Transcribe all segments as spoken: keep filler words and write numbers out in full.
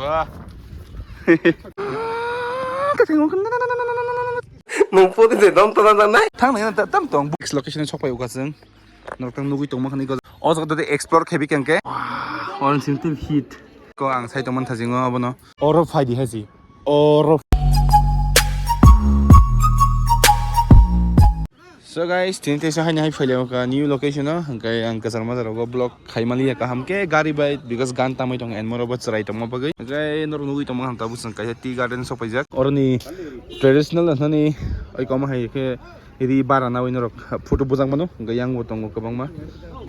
Nung pudi de dom tona da nai. Thang nai tam tong. Next location sok pai uka chwng. Norok tang nugui tongma khani ko. O jaga de explore khebi kengke. Wow, orange team hit. Ko ang sai tongman thajingo abono. Oro phai di haji. Oro. So guys, tini teisa haini hai phailai ka new location o, hingkai ang kwchar majaro go vlog khai mali ya kaham ke gari bai, because gan tamai tong and moro bo chwrai tongma bagwi. Hingkai norok nugui tongma ham tabuk chwng kaisa tea garden sok paijak. Oroni traditional nani oi koma hai ke ri bara nawi norok photo bujak mano, hingkai yang bo tongo kwbangma.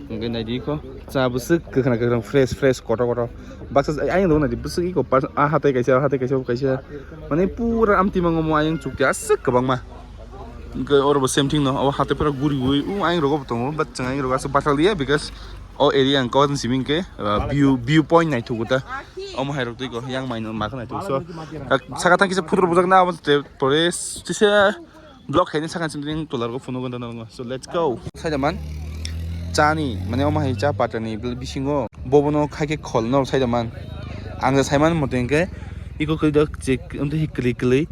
Hingkai nai di ko cha bwswk kwkhwrang kwkhwrang fresh fresh kotor kotor. Baksa ayang dong nai di bwswk iko ah hatai kaisa ah hatai kaisa kaisa mane pura amtwi mango mo ayang chukya aswk kwbangma. Hingke oro bo same thing no, o hate pura guri guri, o ayang rogo bo tongo, but chwng ayang rogo aswk bathal ya, because o area ang kawan simi hingke, uh, view, view point naithogo ta, omo hai rok twi ko, yang mai no ma khe naithogo. So, saka thang kisa photo bujak na, abo te pore, tisa block hai ni saka simi tolar go phunuk ganda nango. So, let's go. Sai da man, chani, mane omo hai cha patani bisingo, bobono khai khe khol no sai da man. Ang ja sai man mote hingke, iko koi dok chek, unte hi kli kli.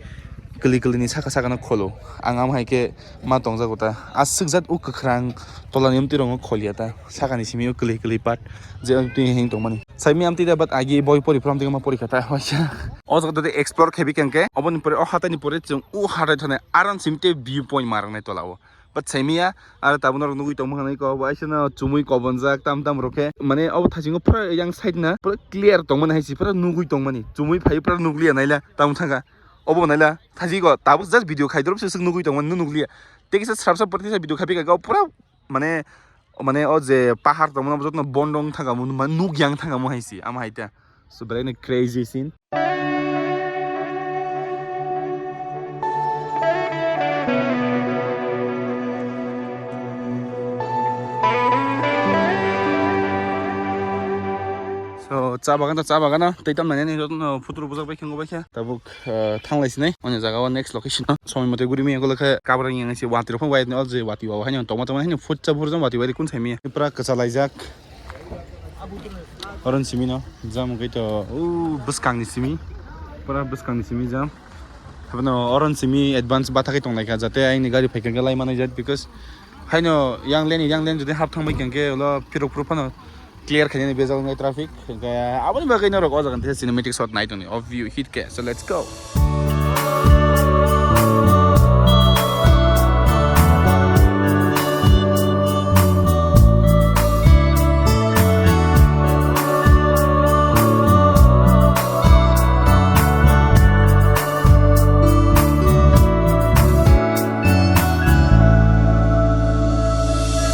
Kwlwi kwlwini saka sakano kholo. Ang amo hai khe ma tongjago ta. Aswk jat o kwkhwrang tolani amtwi rokno kholiya ta. Sakani simi o kwlwi kwlwi part je amtwi heng tongmani. Saimi amtwi da, but agi boi pori phram tongma pori kha ta waisa. O jaga de explore khebi khe hwnkhe oboni pore o hatai ni pore chwng o hatai thani aram simi tei view point ma rwngnai tola o. But saimiya aro tabuk norok nugui tongma hwnwi kok bo aisa no chumui kobonjak tam tam rok khe. Mane obo thaisingo pura yang side na pura clear tongmani hai si pura nugui tongmani. Chumui phai pura nukliya naila tamo thangkha. Obo naila thaji go tabuk just video khai drop se swk nugui tongmani nukliya. Tei kisa srapsa pore kisa video khai pika go pura mane mane o je pahar tongmani jotono bondong thangkha mo nuk yang thangkha mo hai si ama hai ta. So belai no crazy scene. So cha bagan ta cha bagan tei tam nai ni jotono photo bujak bai khe bai khe tabuk. Ah, thanglai sinai, onya jaga o next location o. Somoi mote guri maya golo khe kabra yang si wati rok phano wai o je wati o haino tongma tongma haino phutsa phurjang wati wai kun sai maya. Pura kwchalaijak. Orange simi no, jam kai to, u bwskang ni simi. Pura bwskang ni simi jam. Habano orange simi advance batha kai tong lai kha, jate aini gari phai kha lai manai jat, because haino yang lane, yang lane jodi hap thang bai khe ulo phirok phuru phano. Clear khainani bejak wngnai traffic. Hingke aboni bagwi norok o jaga ni cinematic shot nai tongni. O view hit khe. So let's go.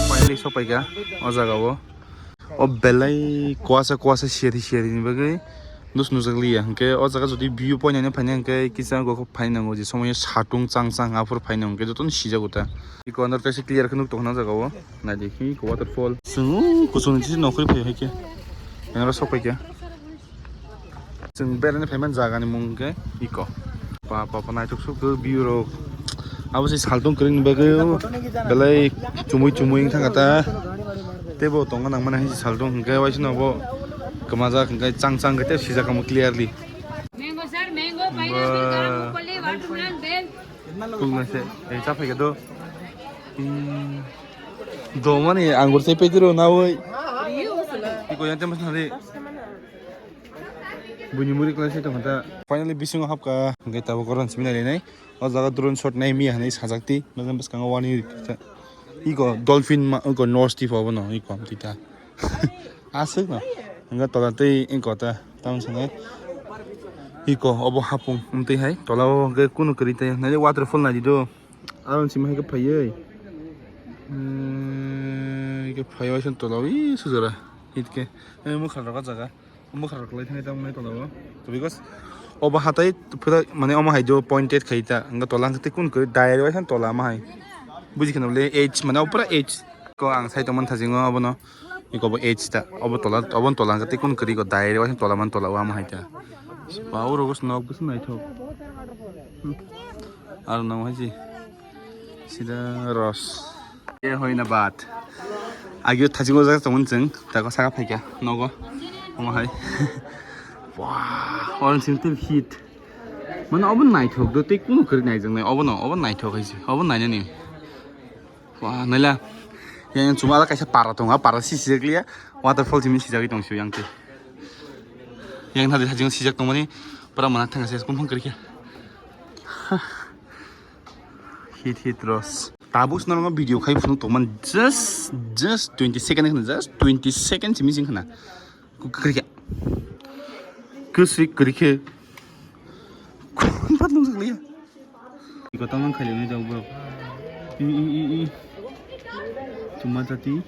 Finally sopaikha o jaga o. O belai kuasa kuasa seri seri ni bagwi nus nujak liya. Hingke o jaga jodi view point ani phaina hingke kisa go phai nango je somoyo satung chang chang aphuru phai nango hingke jotono sijago ta. Iko andar kaisa clear khe nuk tongna jaga o. Naidi hi ko waterfall. Chwng kusung ni chisi nokhrwi phai hai khe. Engra sok phai khe. Chwng berani phaiman jaga ni mung khe iko. Pa pa pa naithok sok view rok. Abo se saltung kwrwini bagwi belai chumui chumui wng thangkha ta. Teibo tongna nangmani hai se saltung hwnkhe waisano bo kwmajak hwnkhe chang chang khe tei sijak omo clearly. Mango sir, mango, pineapple, garam, mupali, watermelon, bell. Kukna se, ei cha phai khe do. Hmm. Domani angur se pedro nawi. Iko yang temas nari. Buini muri klai se tongkha ta. Finally bisingo hapkha, hwnkhe tabuk orange simi nai nai. O jaga drone shot nai miya hinwi sajak ti. Mejang bwskango wani rikha. Iko dolphin ma, iko nose ti phobo no, iko amtwi ta. Aswk no. Hwnkhe tola tei iko ta. Tamo sanai. Iko obo hapung amtwi hai. Tola o hwnkhe kunu kwrwi tei. Nai waterfall nai di do. Aro simi hai khe phaiwi. Eee, khe phaiwi se tola o, ii, sujara. Hit khe. Eee, mwkhra rok o jaga. Mwkhra rok lai thangwi tamo nai tola o. To because obo hatai pura mane omo hai do pointed khai ta. Hwnkhe tola hwnkhe tei kun kwrwi direct waisa tola ma hai. Buji kheno le H mane o pura H. Ko ang sai tongmani thasingo obono. Iko bo H ta. Obo tola, obo tola hwnkhe tei kun kwrwi ko direct waisa tola man tola o ama hai ta. Ba uro go nok bwswk naithok. Hmm. Aro nang hai si. Sida ros. E hoina bat. Agio thajingo jaga tongmani chwng. Tako saka phaikha nogo. Omo hai. Wah, orange sim tei hit. Mane obo naithok do, tei kunu kwrwi naijaknai. Obo no, obo naithok hai se. Obo nainani. Wah, naila. Yang chuma ala kaisa para tongo, para si sijak liya. Waterfall simi sijagwi tong sio yang tei. Yang thadi thajing sijak tongmani. Para mana thang se kumphang kwrwi khe. Hit hit ros. Tabuk swnamno video khai phunuk tongman just, just twenty second khna, just twenty second simi sing khna. Kwrwi khe. Kwswi kwrwi khe. Pat nung sakliya. Iko tamang khailini jok bro. I, i, i, i. Chuma chati.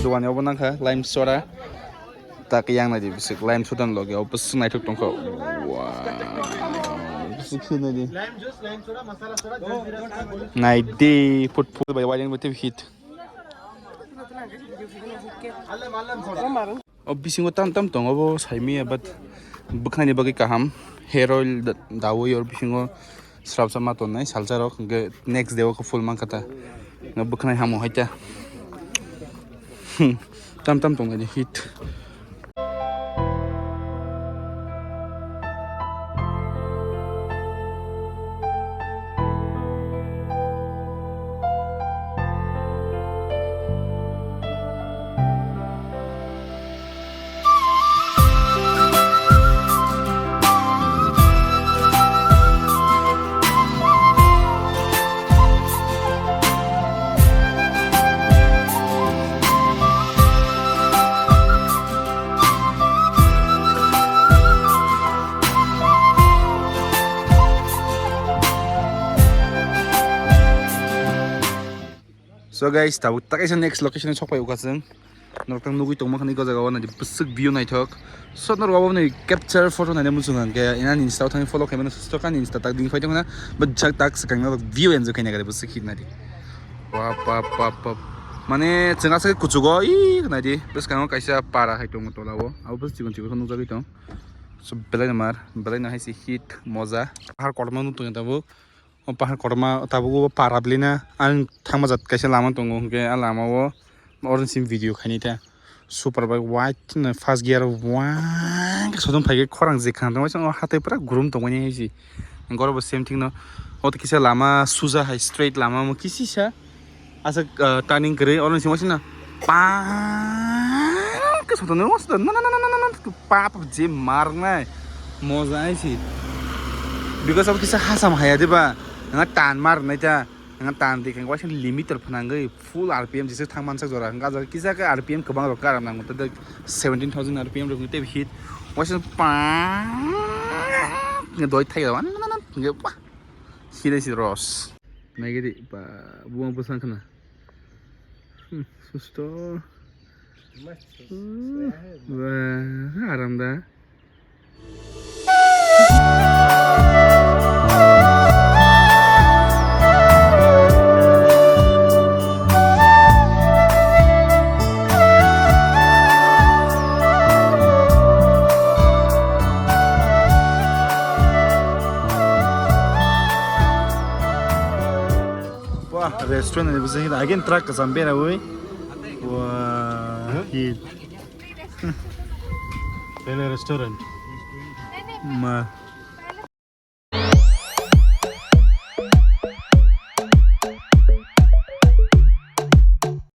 Dogan ni obo nangkha lime soda. Tak yang nai di bisik lime soda ni logi obo bisik naithok tongkha. Wow. Bisik khe nai di. Nai di put put bai wajang bai tei hit. O bisingo tam tam tongo bo saimaya, but bwkhnani bagwi kaham. Hair oil da-, dawi or bisingo srapsa ma tonnai salsa rok, hwnkhe next day o khe full mankha ta. Bwkhnai hamo hai ta. Hmm, tam tam tongnai di hit. So guys, tabuk ta kaisa next location o sokpai ukha chwng. Norok tang nugui tongma khani o jaga o nai di bwswk view naithok. So norok abo ni capture photo naina muchung ang khe inani Insta o thangwi follow khaimano susto kani Insta tak ding phai tongna bwjak tak swkang norok view enjoy khaina gari bwswk hit nai di. Wap wap wap wap. Mane chwng aswk kuchugo i nai di bwskango kaisa para hai tongo tola o. Abo bwswk chikon chikon khe nukjagwi tong. So belai no mar belai no hai se hit moja. Har kotorma nuk tong tabuk. O pahar kotorma tabuk o para bwlina ang thangma jat kaisa lama tongo hwnkhe a lama o orange sim video khainai ta super bike white no first gear o wang khe sodom phaikhe khorang je khana tongma o hatwi pura gurum tongmani hai se hwnkhe oro bo same thing no o kisa lama suja hai straight lama omo kisisa. Aswk, ah, turning kwrwi, oro ni simi waisano pang khe sotongo, waisano na, na, pap je mar wngnai, moja hai se. Because of kisa hasam haya diba, nang tan mar wngnai ta, nang tan di khe waisano limiter phnangwi full R P M jesa thang mansak jora, hwnkhe ah jora kisa khe R P M kwbang rok karam nango, tei seventeen thousand R P M rok tei hit, waisano pang doi thai rok, hwnkhe wah, hit hai se ros. Naigidi, ba, buang bwsang khna. Hmm, susto. Hmm, wah, aram da. Wah, restaurant ni bwswk again truck kwcham berawi. Wah, hit. Tele restaurant. Ma.